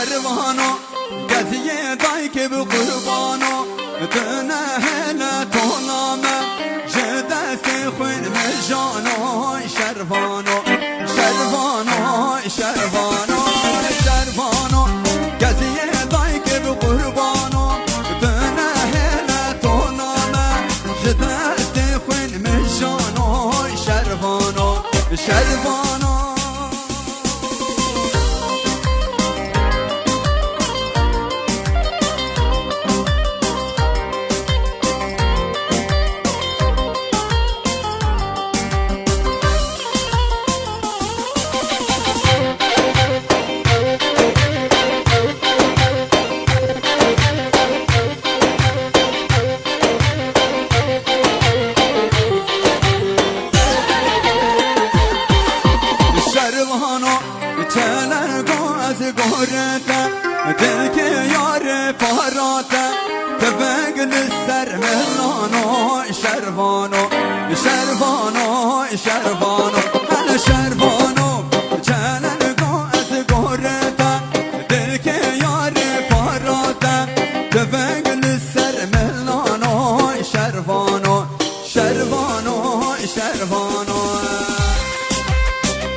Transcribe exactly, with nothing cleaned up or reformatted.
Şervano, geziyê daykê bi qurbano, tu nehêle tola me, ji destê xwîn mijano. Şervano, Şervano, Şervano, Şervano, geziyê daykê bi qurbano, tu nehêle tola me, ji destê xwîn mijano. Şervano, Şervano. Şervano, çelego ez gorete, dilkê yarê parate, teveng li ser melano. Şervano, Şervano, Şervano.